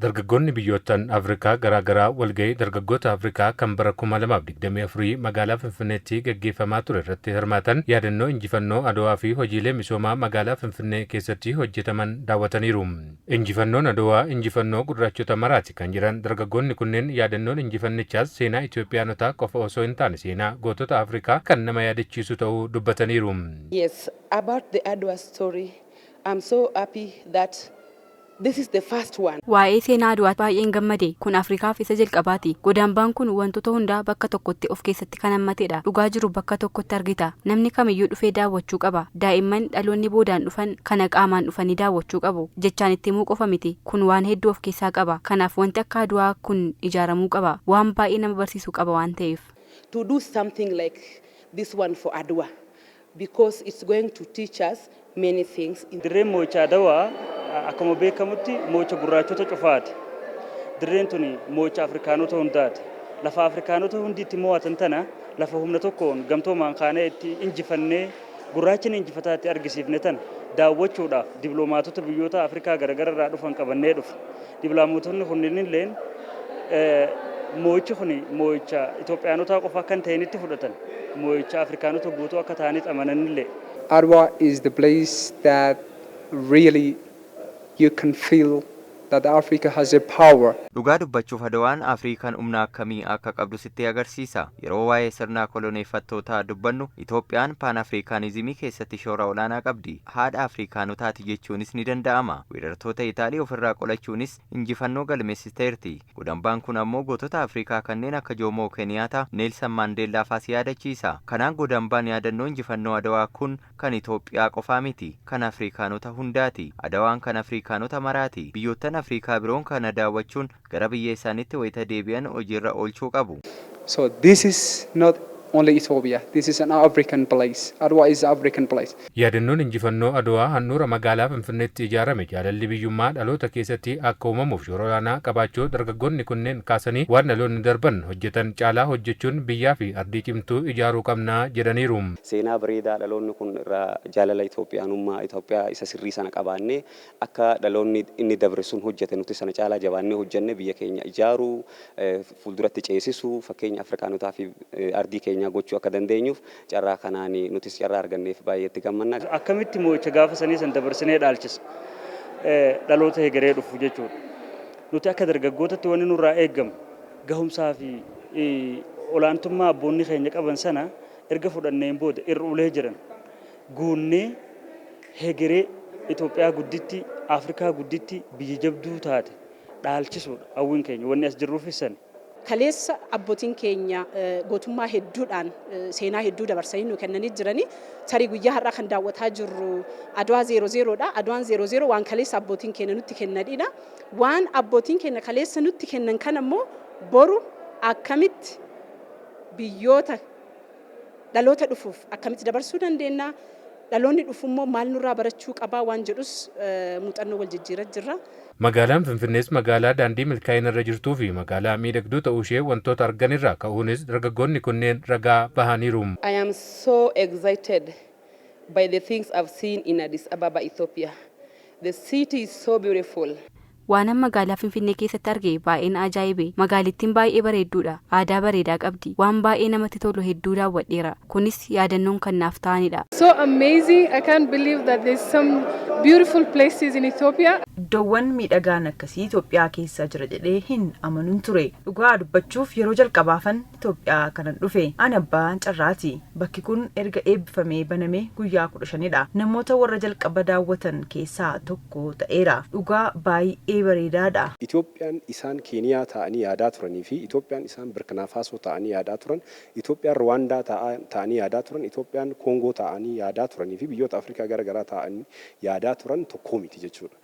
Dargaggoonni biyyoottan Afrikaa garaagaraa walgahii dargaggoota Afrikaa kan bara 2024 magaalaa Finfinneetti gaggeeffamaa ture irratti hirmaatan yaadannoo injifannoo Adawaa fi hojiilee misoomaa magaalaa Finfinnee keessatti hojjetaman daawwataniiru. Injifannoon Adawaa injifannoo gurraachota maraati kan jedhan dargaggoonni kunneen, yaadannoon injifannichaas seenaa Itoophiyaanotaa qofa osoo hin taane seenaa gootota Afrikaa kan nama yaadachiisu ta'uu dubbataniiru. Yes, about the Adwa story, I'm so happy that this is the first one. Waa'ee seenaa Aduwaa baay'een gammade. Kun Afrikaaf isa jalqabaati. Godaambaan kun wantoota hundaa bakka tokkotti of keessatti kan hammatedha. Dhugaa jiru bakka tokkotti argita. Namni kamiyyuu dhufee daawwachuu qaba. Daa'imman, dhaloonni boodaan dhufan kana qaamaan dhufanii daawwachuu qabu. Jechaan itti himuu qofa miti. Kun waan hedduu of keessaa qaba. Kanaaf wanti akka Aduwaa kun ijaaramuu qaba. Waan baay'ee nama barsiisuu qaba waan ta'eef. To do something like this one for Adwa, because it's going to teach us many things. Dirreen moo'icha Adawaa akkuma beekamutti moo'icha gurraachota cufaati. Dirreen tuni moo'icha Afrikaanota hundaati. Lafa Afrikaanota hundi itti mo'atan tana, lafa humna tokkoon gamtoomaan kaanee itti injifannee gurraachina injifataa itti argisiifne tana daawwachuudhaaf diploomaatota biyyoota Afrikaa garaagaraa irraa dhufan qabannee dhufa. Diploomaatonni kunneen illeen moo'ichi kun moo'icha Itoophiyaanotaa qofa akka hin ta'initti fudhatan, moo'icha Afrikaanota guutuu akka ta'anitti amananillee. Adwa is the place that really you can feel that Africa has a power. Dhugaa dubbachuuf, Adawaan Afrikaan humna akkamii akka qabdu sitti agarsiisa. Yeroo waa'ee sirna koloneeffattootaa dubbannu, Itoophiyaan paan Afrikaanizimii keessatti shoora olaanaa qabdi. Haadha Afrikaanotaati jechuunis ni danda'ama. Weerartoota Itaalii ofirraa qolachuunis injifannoo galmeessisteerti. Godambaan kun ammoo gootota Afrikaa kanneen akka Joomoo Keniyaataa, Neelsan Maandeellaa faas yaadachiisa. Kanaan godambaan yaadannoo injifannoo Adawaa kun kan Itoophiyaa qofaa miti. Kan Afrikaanota hundaati. Adawaan kan Afrikaanota maraati. Biyyoottan Afrikaa biroon kana daawwachuun gara biyya isaaniitti wayita deebi'an hojiirra oolchuu qabu. So this is not only Ethiopia, this is an African place. Adwa is African place. Yaadannoon injifannoo Adwaa handhuura magaalaa Finfinneetti ijaarame jaalalli biyyummaa dhaloota keessatti akka uumamuuf shoora olaanaa qabaachuu dargaggoonni kunneen kaasanii, waan dhaloonni darban hojjetan caalaa hojjechuun biyyaa fi ardii cimtuu ijaaruu qabnaa jedhaniiru. Seenaa bareedaa dhaloonni kun irraa jaalala Itoophiyaanummaa, Itoophiyaa isa sirrii sana qabaannee, akka dhaloonni inni dabre sun hojjete nuti sana caalaa jabaannee hojjenne biyya keenya ijaaruu, fuulduratti ceesisuu, fakkeenya Afrikaanotaa fi ardii keenyaa gochuu akka dandeenyuuf carraa kanaan nutis carraa arganneef baay'ee itti gammanna. Akkamitti moo'icha gaafa sanii san dabarsinee dhaalchisa dhaloota hegeree dhufu jechuudha. Nuti akka dargaggootatti wanni nurraa eeggamu gahumsaa fi olaantummaa abboonni keenya qaban sana erga fudhanneen booda irra jiran guunnee hegeree Itoophiyaa gudditti, Afrikaa gudditti, biyya jabduu taate dhaalchisuudha hawwiin keenya, wanni as jirruufis sani. Kaleessa abbootiin keenya gootummaa hedduudhaan seenaa hedduu dabarsanii nu kennanii jiranii. Tarii guyyaa har'aa kan daawwataa jirru Adwaa 00dha. Adwaan 00 waan kaleessa abbootiin keenya nutti kennanidha. Waan abbootiin keenya kaleessa nutti kennan kana immoo boru akkamitti biyyoota dhaloota dhufuuf akkamitti dabarsuu dandeenya? Dhaloonni dhufu immoo maal nurraa barachuu qabaa waan jedhus muuxannoo wal jijjiiraa jirra. Magaalaan Finfinnees magaalaa daandii milkaa'ina irra jirtuu fi magaalaa miidhagduu ta'uu ishee wantoota arganirraa ka'uunis dargaggoonni kunneen ragaa bahaniiru. I am so excited by the things I've seen in Addis Ababa, Ethiopia. The city is so beautiful. Waanan magaalaa Finfinnee keessatti arge baay'een ajaa'ibe. Magaalittiin baay'ee bareedduudha. Aadaa bareedaa qabdi. Waan baay'ee namatti tolu hedduu daawwadheera. Kunis yaadannoon kan naaf ta'anidha. So amazing. I can't believe that there's some beautiful places in Ethiopia. Iddoowwan miidhagaan akkasii Itoophiyaa keessa jira jedhee hin amanuun ture. Dhugaa dubbachuuf, yeroo jalqabaafan Itoophiyaa kanan dhufe. Ani abbaa carraati. Bakki kun erga eebbifamee banamee guyyaa 15dha. Namoota warra jalqaba daawwatan keessaa tokko ta'eera. Dhugaa baay'ee bareedaadha. Itoophiyaan isaan Keeniyaa ta'anii yaadaa turanii fi Itoophiyaan isaan Burkina Faasoo ta'anii yaadaa turan, Itoophiyaan Ruwaandaa ta'anii yaadaa turan, Itoophiyaan Koongoo ta'anii yaadaa turanii fi biyyoota Afrikaa gara garaa ta'anii yaadaa turan tokkoo miti jechuudha.